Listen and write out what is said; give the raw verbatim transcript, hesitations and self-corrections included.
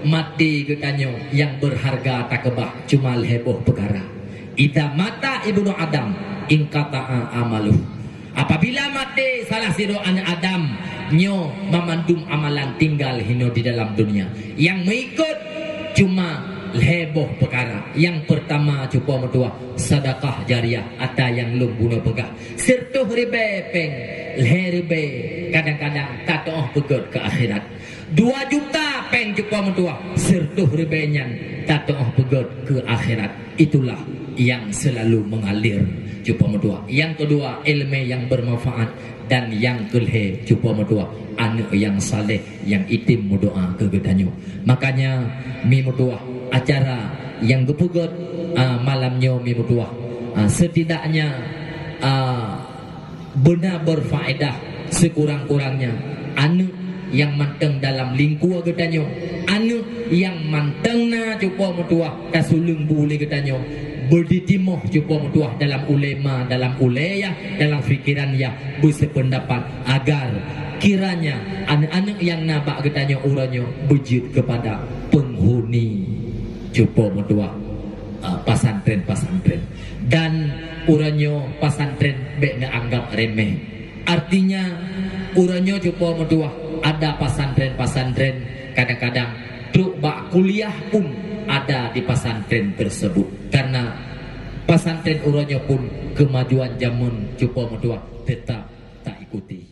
Maté geutanyoe nyang beurharga takeubah cuma lhée boh peukara. Idza mata ibnu Adam inqata'a amaluh. Apabila maté salah sidroe aneuëk Adam, nyoe mamandum amalan tinggal hinoe di dalam dunia. Nyang meuikot cuma lhée boh peukara. Nyang peurtama cupo meutuah, sedekah jariah ata nyang lôn bunoe peugah. Sirtoh ribée péng, lhée ribée kadang-kadang tatoh peugét keu akhirat. Dua juta péng cupo meutuah, sirtoh ribée nyan tatoh peugét keu akhirat. Itulah yang selalu mengalir cupo meutuah. Yang kedua, ilmu yang bermanfaat, dan yang keulhée cupo meutuah, aneuëk yang saleh yang item meudoa keu geutanyoe. Makanya mi meutuah acara yang geupeugét, ah, malam nyoe mi meutuah, ah, setidaknya, ah, beuna berfaedah sekurang-kurangnya aneuëk nyang mantong dalam lingkua geutanyoe, aneuëk nyang mantong na cupo meutuah tasuleueng bu lé geutanyoe, beuditimoh cupo meutuah dalam ulema, dalam uleyah, dalam fikiran yah beuseupeundapat agar kiranya aneuëk-aneuëk nyang na bak geutanyoe uroe nyoe beujeuet keupada peunghuni cupo meutuah, ah, pasantren-pasantren. Dan uroe nyoe pasantren bék neuanggap remeh. Artinya, uroe nyoe cupo meutuah ada pasantren-pasantren kadang-kadang trok bak kuliah pun ada di pasantren tersebut. Karena pasantren uroe nyoe pun kemajuan zaman cupo meutuah tetap taikuti.